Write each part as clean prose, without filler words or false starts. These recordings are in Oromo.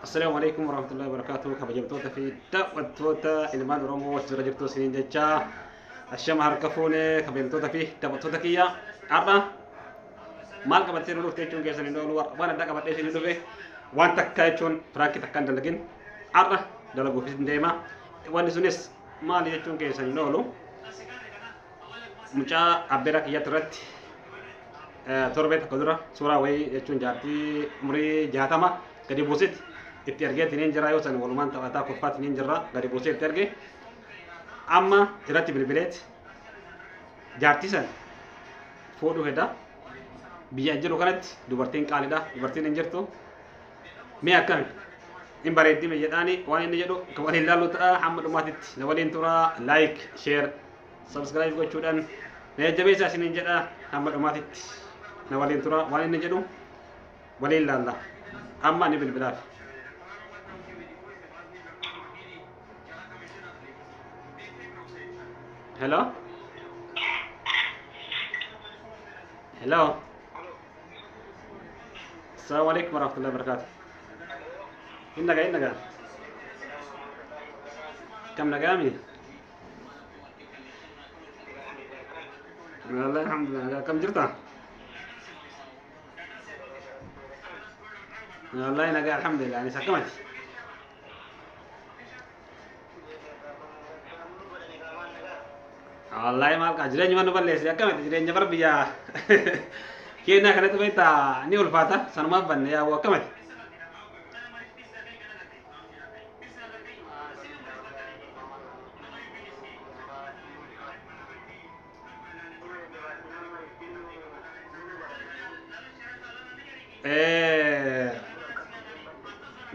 Assalaamu alaikum warahmatullahi wabarakatuh. Kabajamtoota fi daawwattoota ilmaan Oromoo jira jirtu isiniin jecha ashama harka fuune kabajamtoota fi daawwattoota kiyya har'a maal qabattee nu dhufte jechuun keessan hin oolu waan addaa qabadhee isin dhufe waan takka jechuun firaankii takka hin dalagin har'a dalaguuf isin deema wanni sunis maali jechuun keessan hin oolu mucaa abbeeraa kiyyatti irratti torbee tokko dura suuraa wayii jechuun jaartii umurii 60 gadi buusetti itti ergeetiin jira yoo san walumaan taphataa kolfaatiin jirra gadi buusee itti erge amma irratti bilbileet jaartii san fuudhuu fedha biyya jiru kanatti dubartiin qaalidha dubartiin hin jirtu mee akkami hin bareeddime jedhaani waan inni jedhu kan waliin laallu ta'a hamma dhumaatitti na waliin tura like share subscribe gochuudhaan na jajjabeessaa isiniin jedha hamma dhumaatitti na waliin tura waan inni jedhu waliin laalla amma ni bilbilaaf. Hello? Hello? Assalamu alaikum warahmatullahi wabarakatuh. Innaga innaga. Kam nagami? Wallahi alhamdulillah. Kam jirta? Wallahi naga alhamdulillah. Ani sakamati. Wallahi maal qaa jireenya mana balleesse akkamati jireenya bara biyya keenyaa kanatti beektaa ni ulfaata sanumaaf banne yaa'u akkamati.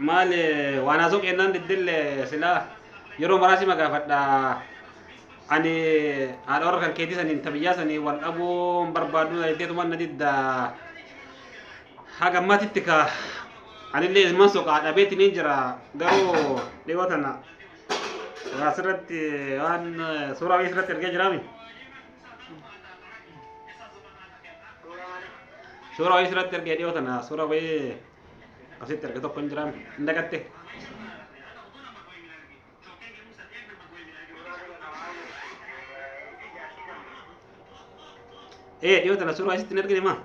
Maal waan haasoo kennaan diddille silaa yeroo maraasi magaafadha. Ani haadha warra kan keetii saniin tabiyyaa sanii wal dhabuu hin barbaadu jetteetuma na didda. Haga ammatitti ka anillee ilmaan soqaa dhabeetti ni jira garuu dhiyoo tana asirratti waan suuraa wayii asirratti ergee jiraami. Suuraa wayii asirratti ergee dhiyoo tana suuraa wayii asitti erge tokko hin jiraami hin dagatte. Dhiyoo tana suuraa asitti hin ergine maa?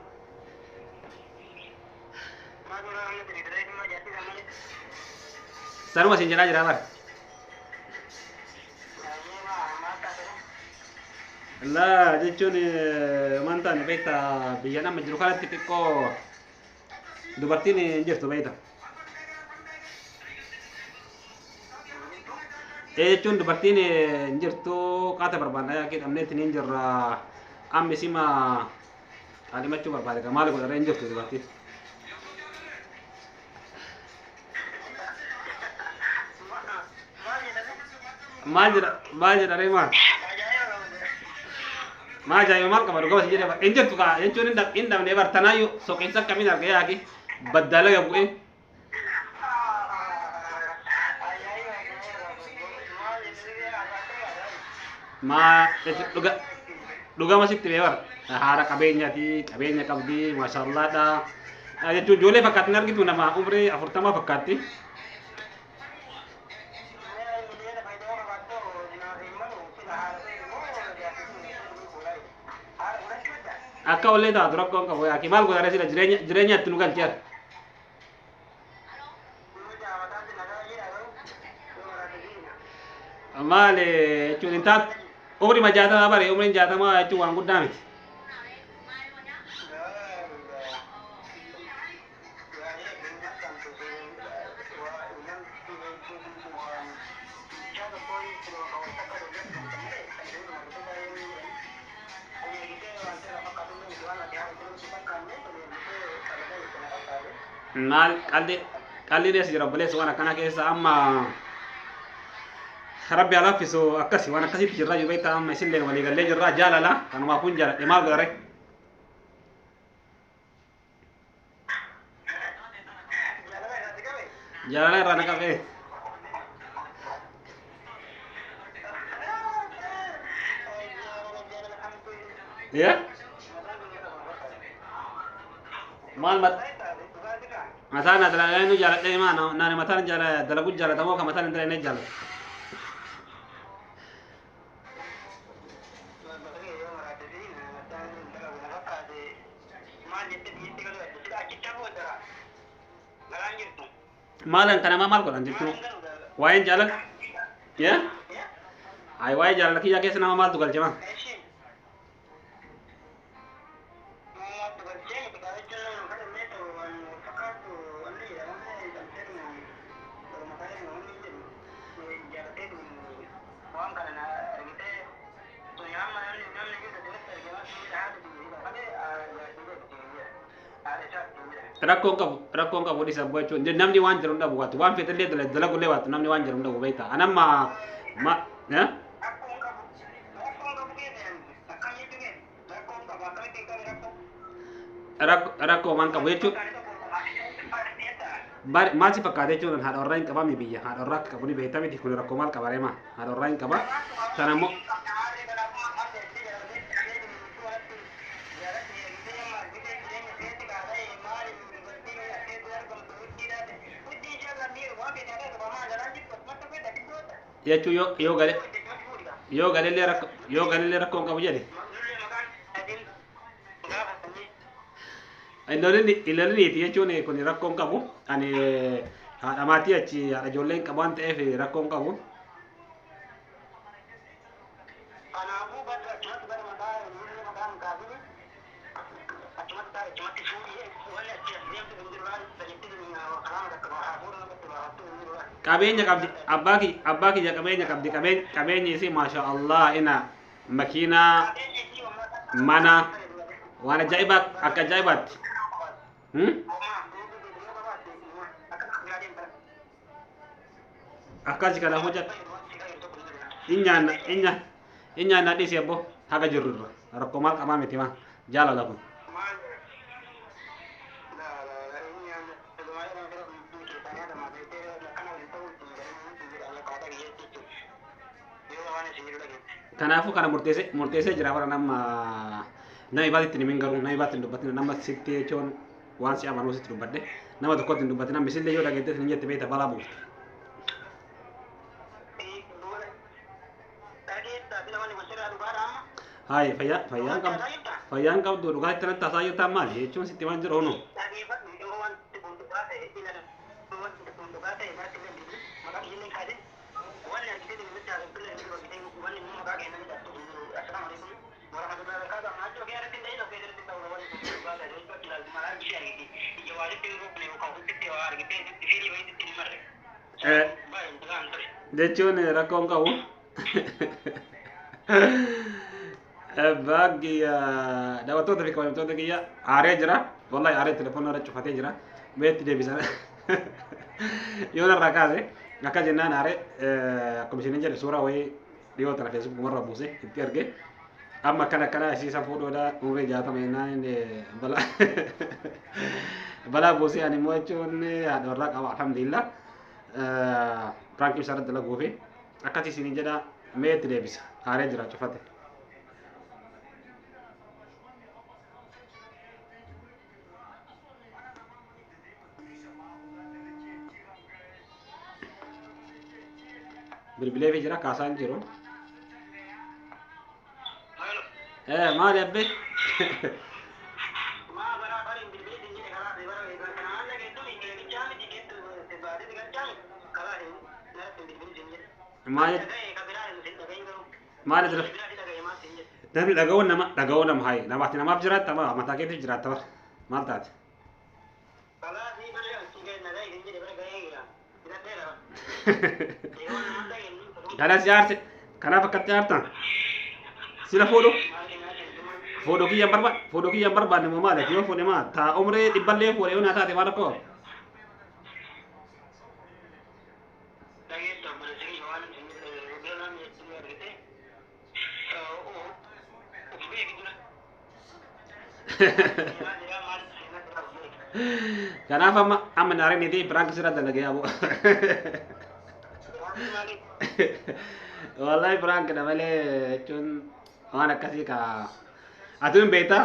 Sanuma siin jedhaa jira bara. Laa jechuun waan taane beektaa biyya nama jiru kanatti xiqqoo dubartiin hin jirtu beekta. Jechuun dubartiin hin jirtu qaata barbaadna yaaqii dhabneetti hin jirra. Amma isima qaalimachuu barbaade maal godhara hin jirtu dubartiin. Maal jedha maal jedha ree maal? Maa ajaa'iba maal qaba dhugaa jedhe hin jirtu kaa jechuun hin dhabne bartanaayyuu soqiinsa akkamiin argee yaaqii baddaalaga bu'ee. Maa dhuga dhugama sitti bee bar haadha qabeenyaati qabeenya qabdi maashaallaadha jechuun ijoollee fakkaatti hin argitu nama umrii 40 fakkaatti. Akka ollee taatu rakkoon qabu yaaqii maal godhare sila jireenya jireenya itti nu galchee. Maal jechuun hin taatu umrii 60 bare umriin 60 jechuun waan guddaa miti. Maal qalli qalli dees jira obboleessi waan akkana keessa amma rabbi alaffisu akkasi waan akkasitti jirra jiru beektaa amma isillee walii gallee jirra jaalala kanumaaf kun jaaladhe maal godhare. Jaalala irraa na qabee. Yaa maal mat Mataan dalagaa inni jaaladhee maa naani mataan dalagu jaalatamoo ka mataan hin dalagne jaalata. Maalan kana maal godhan jechuun waa'een jaalala yaa ay waa'ee jaalala kiyyaa keessa nama maaltu galche maa? Rakkoon qabu dhiisa abbaa jechuun namni waan jiru hin dhabu waatu waan feetallee dalagullee waatu namni waan jiru hin dhabu beektaa anamma ma rakkoo waan qabu jechuun maal si fakkaata jechuun haadha warraa hin qabame biyya haadha warraa akka qabu ni beektaa miti kun rakkoo maal qaba reema haadha warraa hin qaba sana immoo jechuun yoo gale yoo galillee rakkoo yoo galillee rakkoon qabu jedhe Iloliniiti jechuun kun rakkoon qabu ani haadha maatii achi haadha ijoollee hin qabu waan ta'eef rakkoon qabu. Qabeenya qabdi abbaa kiyya qabeenya qabdi qabeenyi isii maasha Allah ina makiinaa mana waan ajaa'ibaa akka ajaa'ibaatti. Akkasi kana hojjata. Inyaanna dhiisi abbo haga jirru irra rakkoo maal qabaa miti maa jaalala kun. Kanaafuu kana murteessee jira bara nama nama ibaatti hin garuu nama ibaatti hin dubbatin nama sitti jechuun waan si amanuu sitti dubbadhe nama tokkotti hin dubbatin namni sillee yoo dhageette hin jette beekta balaa buufte. Hayi fayyaan qabdu fayyaan qabdu dhugaa itti natti haasa'aa jirtaa maali jechuun sitti waan jiru honu. Jechuun rakkoon qabu. Baagii daawwattoota fi kabajamtoota kiyya aaree jira. Wallahi aaree telefoona irra cufatee jira. Beetti deebisan. Yoo narraa kaase akka jennaan aaree akkuma isheen jedhe suuraa wayii dhiyoo tana feesbuuk irra buuse itti erge. Amma akkana akkana isiisan fuudhuudha umrii 60 jennaan balaa balaa buusee ani immoo jechuun haadha warraa qaba alhamdulillah. Piraankii isaa irratti dalaguu fi akkasii isiniin jedha mee itti deebisa aaree jira cufate. Bilbilee fi jira kaasaan jiru. Maali abbe? Maali jira? Namni dhaga'uu nama haye namaaf namaaf jiraatta maa mataa keetiif jiraatta bara maal taate? Kanas jaarse kanaaf akkatti jaartan sila fuudhu fuudhu kiyyan barbaade fuudhu kiyyan barbaadne moo maali yoo fuudhe maa taa umree dhibballee fuudhe yoo naa taate maal rakkoo? Kanaaf amma amma naareen niitii piraank sirra dalagee abu. Wallahi piraank dha malee jechuun waan akkasii ka ati hin beektaa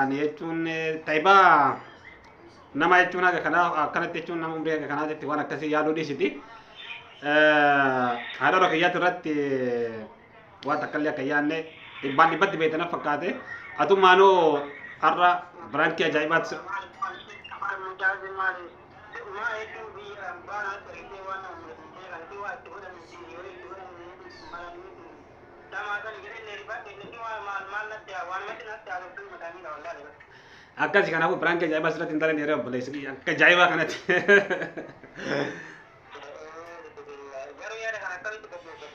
ani jechuun taayibaa Nama jechuun haga kanaa akkanatti jechuun nama umrii haga kanaatitti waan akkasii yaaduu dhiisiti. Haadha kiyyaatti irratti waan takka illee akka hin yaadne dhibbaan dhibbatti beektan fakkaate. Atummaanoo har'a prankii ajaa'ibaatti akkasi. Kanaafuu prankii ajaa'ibaa sirratti hin taane yeroo obboleessi kiyya akka ajaa'ibaa kanatti. Garuu yaada kana akkamitti qopheeffatu?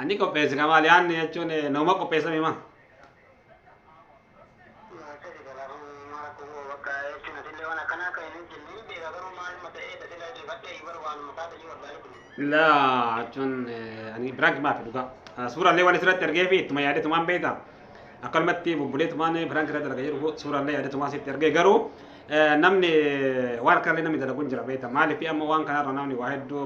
Ani qopheesse kamaal yaadni jechuun nama qopheessame ma. Akkasi kanaafuu maal bakka jechuun atillee waan akkanaa kan hin hojjenne hin beeka, garuu maaluma ta'ee tasilaa deefadhee bara waanuma taate jiru wallaahi kun. Laa, jechuun ani prank maafi dhugaa. Suuraallee waan asirratti argee fi ittuma yaadetumaan beekta. Akkanumatti bubbuleetumaan prank irratti argaa jiru suuraallee yaadetumaan sitti argee, garuu namni waan akkanallee namni dalagu hin jira beekta. Maaliif amma waan kanarra namni waa hedduu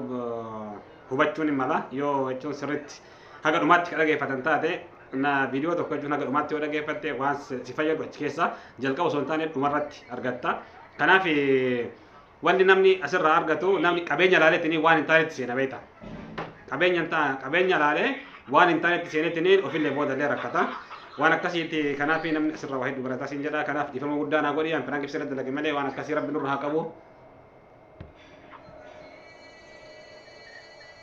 hubachuun hin mala yoo jechuun sirriitti haga dhumaatti kan dhageeffatan taate, na viidiyoo tokko jechuun haga dhumaatti yoo dhageeffatte waan si fayyadu achi keessa jalqaba osoo hin taane dhumarratti argatta. Kanaaf wanni namni asirraa argatu, namni qabeenya ilaaleetiin waan hin taanetti seena beekta. Qabeenya hin taa qabeenya ilaalee waan hin taanetti seeneetiin ofillee boodallee rakkata. Waan akkasiiti, kanaaf namni asirraa waa hedduu barataa siin jedha. Kanaaf dhiifama guddaa naa godhi, an prank ibsa irratti dalage malee waan akkasii Rabbi nurra haa qabu.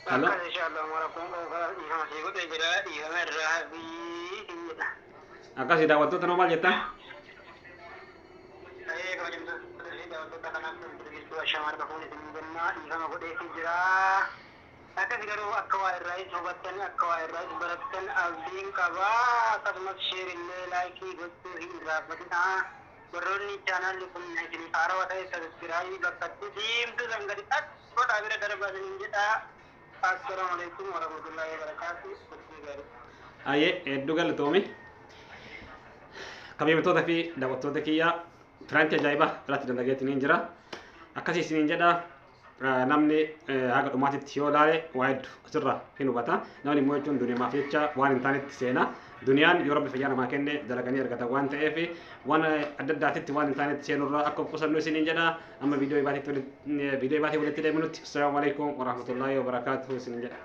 Hello? Akkas inshallah mara kun dhiifama sii godhee jira, dhiifama irraa hafii jedha. Akkasii daawwattoota noo maal jettan? Ee, kabajamtoota fi daawwattoota kanaaf biqiltuu ashamaa harka fuun isin jennaa, dhiifama godheefii jira. Akkas garuu akka waa irraa hubattan, akka waa irraa barattan abdiin qaba. Akkasumas share illee like gochuu hin irraanfatinaa. Warroonni chaanaalli kun isin haarawaa ta'e subscribe bakkatti diimtuu san gadi godhaa bira darbaa isiniin jedha. Assalaamu alaikum warahmatullahi wabarakatuh. Turtii gaarii. Ayyee, hedduu galatoomi. Kabajamtoota fi daawwattoota kiyya, prankii ajaa'ibaa irratti dalageetiin jira. Akkasii isiniin jedha, namni haga dhumaatitti yoo ilaale waa hedduu asirraa hin hubata. Namni immoo jechuun duniyaamaaf jecha waan hin taanetti seena. Duniyaan yoo Rabbi fayyaa namaa kenne dalaganii argatan waan ta'eef, waan adda addaatitti waan hin taanetti seenurraa akka of qusannu isiniin jedha. Amma viidiyoo ibaatii walitti deebinutti, assalaamu alaikum warahmatullaahi wabarakaatuhu isiniin jedha.